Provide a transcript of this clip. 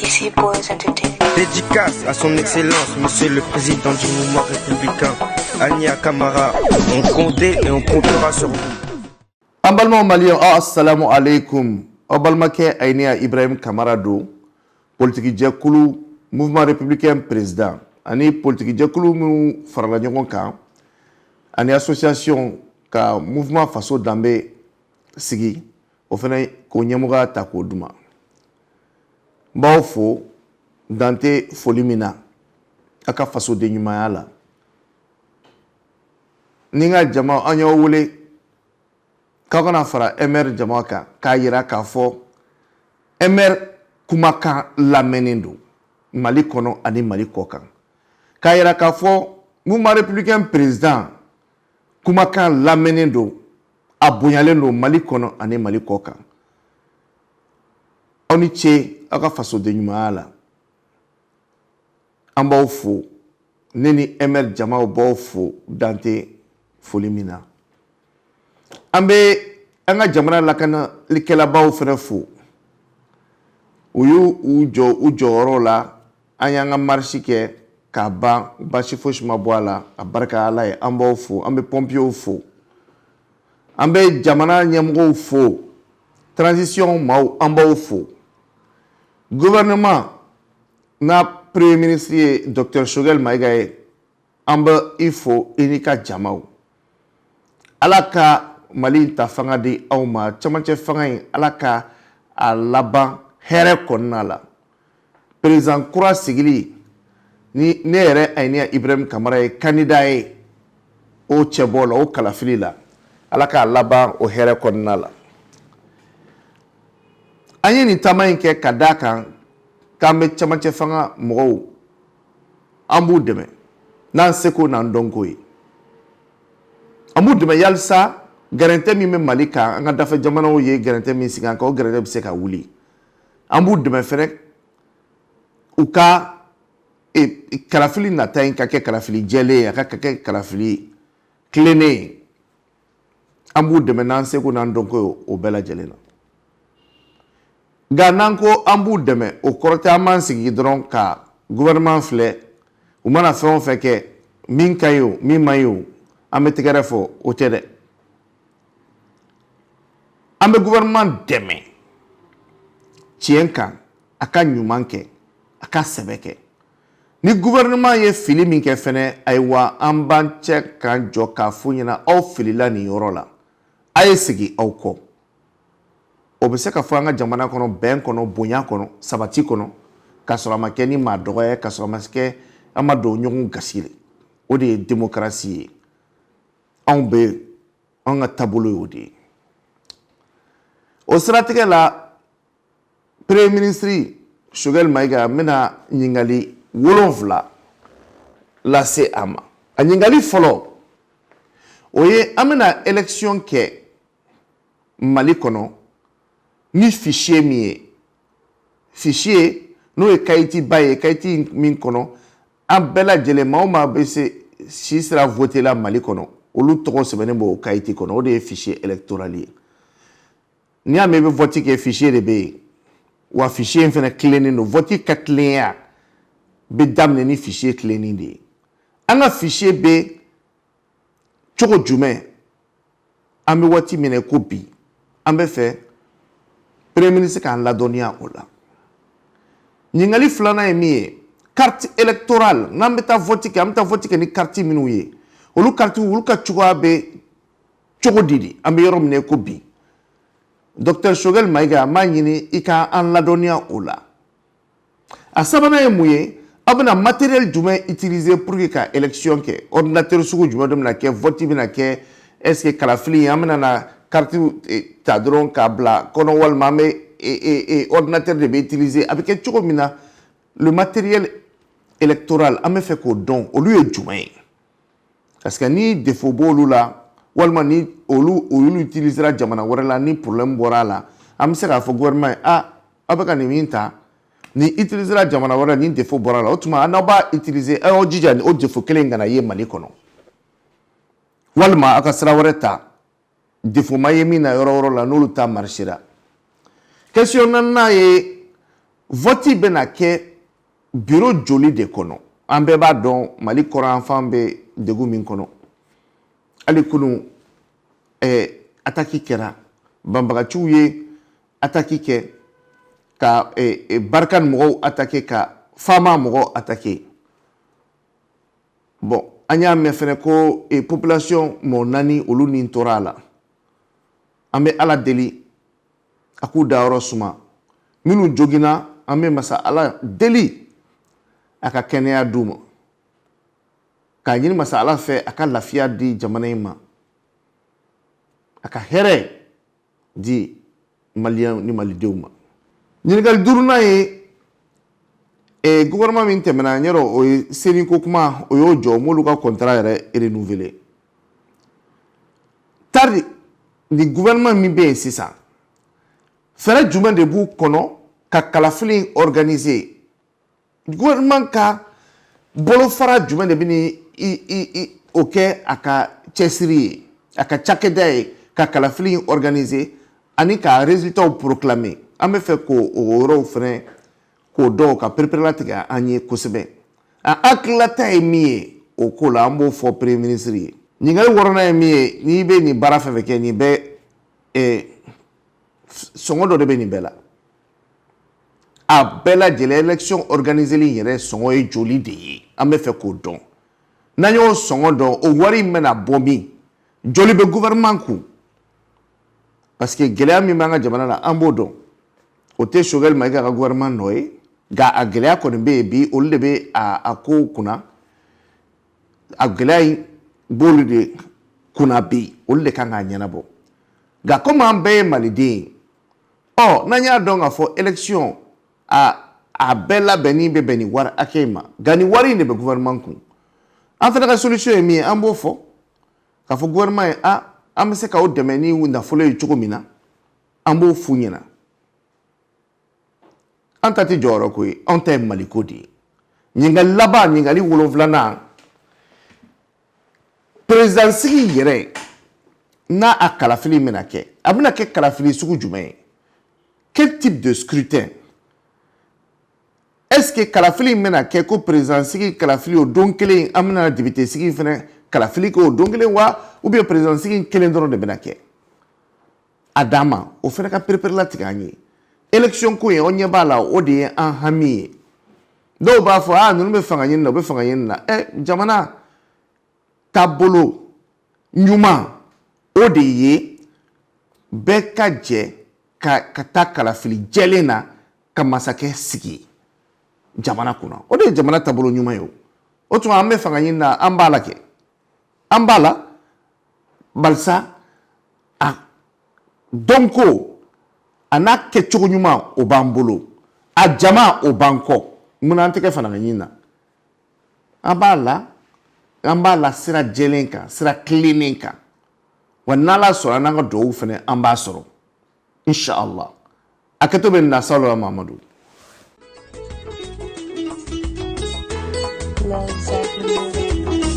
DC Boys Entertainment. Dédicace à son excellence, monsieur le président du mouvement républicain, Ania Kamara. On comptait et on comptera sur vous. An balimaw maliyɛnw, aw assalamu alaikum. Aw balimakɛ Ayiniya Ibrahim Kamara don, politikijɛkulu Mouvement républicain président ani politikijɛkulu minnu farala ɲɔgɔn kan ani association ka Mouvement Faso Danbe sigi, o fana k'o ɲɛmɔgɔya ta k'o d'u ma. N b'aw fo dan tɛ foli min na a ka fasoden ɲumanya la. Ni n ka jama, an y'aw wele k'aw kana fara MR jama kan k'a yira k'a fɔ MR kumakan lamɛnnen don Mali kɔnɔ ani Mali kɔ kan, k'a yira k'a fɔ Mouvement républicain président kumakan lamɛnnen don, a bonyalen don Mali kɔnɔ ani Mali kɔ kan. Aw ni ce aw ka fasoden ɲumanya la. An b'aw fo, ne ni MR jamaw b'aw fo dan tɛ foli min na. An bɛ an ka jamana lakanalikɛlabaw fana fo, u y'u u jɔ u jɔyɔrɔ la. An y'an ka marche kɛ k'a ban, basi fosi ma bɔ a la, a barika Ala ye. An b'aw fo. An bɛ pompiers fo, an bɛ jamana ɲɛmɔgɔw fo, transition maaw, an b'aw fo. Gouvernement n'a premier ministre ye docteur Choguel Maïga ye, an bɛ i fo, i n'i ka jamaw. Ala ka Mali ta fanga di aw ma, camancɛ fanga in, Ala ka a laban hɛrɛ kɔnɔna la. Président kura sigili ni ne yɛrɛ Ayiniya Ibrahim Kamara ye candidat ye o cɛbɔ la, o kalafili la, Ala k'a laban o hɛrɛ kɔnɔna la. An ye nin taama in kɛ ka d'a kan k'an bɛ camancɛ fanga mɔgɔw, an b'u dɛmɛ n'an seko n'an dɔnko ye. An b'u dɛmɛ yalisa gɛrɛntɛ min bɛ Mali kan, an ka dafɛ jamanaw ye gɛrɛntɛ min sigi an kan, o gɛrɛntɛ bɛ se ka wuli. An b'u dɛmɛ fɛnɛ u ka kalafili nata in ka kɛ kalafili jɛlen ye, a ka kɛ kalafili tilennen ye. An b'u dɛmɛ n'an seko n'an dɔnko ye o bɛɛ lajɛlen na. Nka n'an ko an b'u dɛmɛ, o kɔrɔ tɛ an b'an sigi dɔrɔn ka gouvernement filɛ, u mana fɛn o fɛn kɛ, min ka ɲi o, min man ɲi o, an bɛ tɛgɛrɛ fɔ. O tɛ dɛ. An bɛ gouvernement dɛmɛ tiɲɛ kan, a ka ɲuman kɛ, a ka sɛbɛ kɛ. Ni gouvernement ye fili min kɛ fɛnɛ, ayiwa, an b'an cɛ k'an jɔ k'a f'u ɲɛna: aw filila nin yɔrɔ la, a ye segin aw kɔ. O bɛ se ka fɔ an ka jamana kɔnɔ, bɛn kɔnɔ, bonya kɔnɔ, sabati kɔnɔ, k'a sɔrɔ a ma kɛ ni maa dɔgɔya, k'a sɔrɔ a ma kɛ an ma don ɲɔgɔn gasi la. O de ye démocratie ye. Anw bɛ an ka taabolo ye o de ye. O siratigɛ la, premier ministre Choguel Maïga, n bɛna ɲininkali 7 lase a ma. A ɲininkali fɔlɔ, o ye: an bɛna élection kɛ Mali kɔnɔ ni fichier min ye, fichier n'o ye kayitiba ye, kayiti min kɔnɔ an bɛɛ lajɛlen, maa o maa bɛ se si sera voter la Mali kɔnɔ, olu tɔgɔ sɛbɛnnen b'o kayiti kɔnɔ, o de ye fichier électoral ye. N'i y'a mɛn i bɛ vote kɛ, fichier de bɛ yen. Wa fichier in fana tilennen don. Vote ka tilenya bɛ daminɛ ni fichier tilennen de ye. An ka fichier bɛ cogo jumɛn an bɛ waati min na ko bi? An bɛ fɛ premier ministre k'an ladɔnniya o la. Ɲininkali filanan ye min ye: carte électorale, n'an bɛ taa vote kɛ, an bɛ taa vote kɛ ni carte minnu ye, olu carte, olu ka cogoya bɛ cogo di de an bɛ yɔrɔ min na ko bi? Docteur Choguel Maïga, an b'a ɲini i ka an ladɔnniya o la. A sabanan ye mun ye? Aw bɛna matériel jumɛn utiliser pour que ka élection kɛ? Ordinateur sugu jumɛn de bɛna kɛ? Vote bɛna kɛ, est ce que kalafili, an bɛna na carte ta dɔrɔn k'a bila kɔnɔ, walima an bɛ ordinateur de bɛ utiliser? A bɛ kɛ cogo min na, le matériel électoral, an bɛ fɛ k'o dɔn, olu ye jumɛn ye? Parce que ni défaut b'olu la, walima ni olu utilisera jamana wɛrɛ la, ni problème bɔra a la, an bɛ se k'a fɔ gouvernement ye: ah, aw bɛ ka nin min ta, ni utilisera jamana wɛrɛ la, ni défaut bɔra a la, o tuma n'aw b'a utiliser, aw y'aw jija o défaut kelen in kana ye Mali kɔnɔ, walima aw ka sira wɛrɛ ta, défaut ma ye min na yɔrɔ wɛrɛ la, n'olu ta marchera. Question naaninan ye Vote bɛna kɛ bureau joli de kɔnɔ? An bɛɛ b'a dɔn Mali kɔrɔnyanfan bɛ degun min kɔnɔ. Hali kunun attaque kɛra, banbagaciw ye attaque kɛ ka Barkhane mɔgɔw attaquer, ka FAMa mɔgɔw attaquer. Bon, an y'a mɛn fɛnɛ ko population mɔgɔ 4 olu ni tora a la. An bɛ Ala deli a k'u dayɔrɔ suma. Minnu joginna, an bɛ masa Ala deli a ka kɛnɛya d'u ma, k'a ɲini masa Ala fɛ a ka lafiya di jamana in ma, a ka hɛrɛ di Maliyɛn ni Malidenw ma. Ɲininkali duurunan ye, gouvernement min tɛmɛna n yɔrɔ, o ye CENI ko kuma, o y'o jɔ, o m'olu ka contrat yɛrɛ renouveler. Tari ni gouvernement min bɛ yen sisan, fɛɛrɛ jumɛn de b'u kɔnɔ ka kalafili organiser? Gouvernement ka bolofara jumɛn de bɛ ni i o kɛ a ka cɛsiri ye, a ka cakɛda ye ka kalafili organiser ani ka résultats proclamer? An bɛ fɛ k'o o yɔrɔw fɛnɛ k'o dɔn, ka pereperelatigɛ an ye kosɛbɛ. A hakililata ye min ye o ko la, an b'o fɔ premier ministre ye. Ɲininkali wɔɔrɔnan ye min ye, n'i bɛ nin baara fɛn fɛn kɛ, nin bɛɛ sɔngɔ dɔ de bɛ nin bɛɛ la. A bɛɛ lajɛlen, élection organisée yɛrɛ sɔngɔ ye joli de ye? An bɛ fɛ k'o dɔn. N'an y'o sɔngɔ dɔn, o wari in bɛna bɔ min? Joli bɛ gouvernement kun? Parce que gɛlɛya min b'an ka jamana la, an b'o dɔn. O tɛ Choguel Maïga ka gouvernement nɔ ye, nka a gɛlɛya kɔni bɛ yen bi. Olu de bɛ a kow kunna. A gɛlɛya in b'olu de kunna bi, olu de kan k'a ɲɛnabɔ. Nka komi an bɛɛ ye Maliden ye, ɔ n'an y'a dɔn k'a fɔ élection a bɛɛ labɛnni bɛ bɛn nin wari hakɛ in ma, nka nin wari in de bɛ gouvernement kun, an fana ka solution ye min ye, an b'o fɔ k'a fɔ gouvernement ye. A an bɛ se k'aw dɛmɛ ni nafolo ye cogo min na, an b'o f'u ɲɛna. An ta tɛ jɔyɔrɔ ko ye, anw ta ye Maliko de ye. Ɲininkali laban, ɲininkali wolonfilanan, président sigi yɛrɛ n'a a kalafili bɛna kɛ, a bɛna kɛ kalafili sugu jumɛn ye? Quel type de scrutin? Est ce que kalafili in bɛna kɛ ko président sigi kalafili o don kelen, an bɛna député sigi fɛnɛ kalafili kɛ o don kelen wa, ou bien président sigi kelen dɔrɔn de bɛna kɛ a dan ma? O fɛnɛ ka pereperelatigɛ an ye. Élection ko in, aw ɲɛ b'a la, o de ye an hami ye. Dɔw b'a fɔ aa, ninnu bɛ fanga ɲini na, u bɛ fanga ɲini na. Jamana taabolo ɲuman, o de ye bɛɛ ka jɛ ka taa kalafili jɛlen na ka masakɛ sigi jamana kunna. O de ye jamana taabolo ɲuman ye. O tuma, an bɛ fanga ɲini na, an b'a la kɛ, an b'a la barisa a dɔnko a n'a kɛcogo ɲuman, o b'an bolo, a jama o b'an kɔ. Munna an tɛ kɛ fanga ɲini na? An b'a la, an b'a la sira jɛlen kan, sira tilennen kan. Wa n'Ala sɔnna, n'an ka duwawu fɛnɛ, an b'a sɔrɔ inshallah. A kɛtɔ bɛ na salo Mamadu. Love Zach Music.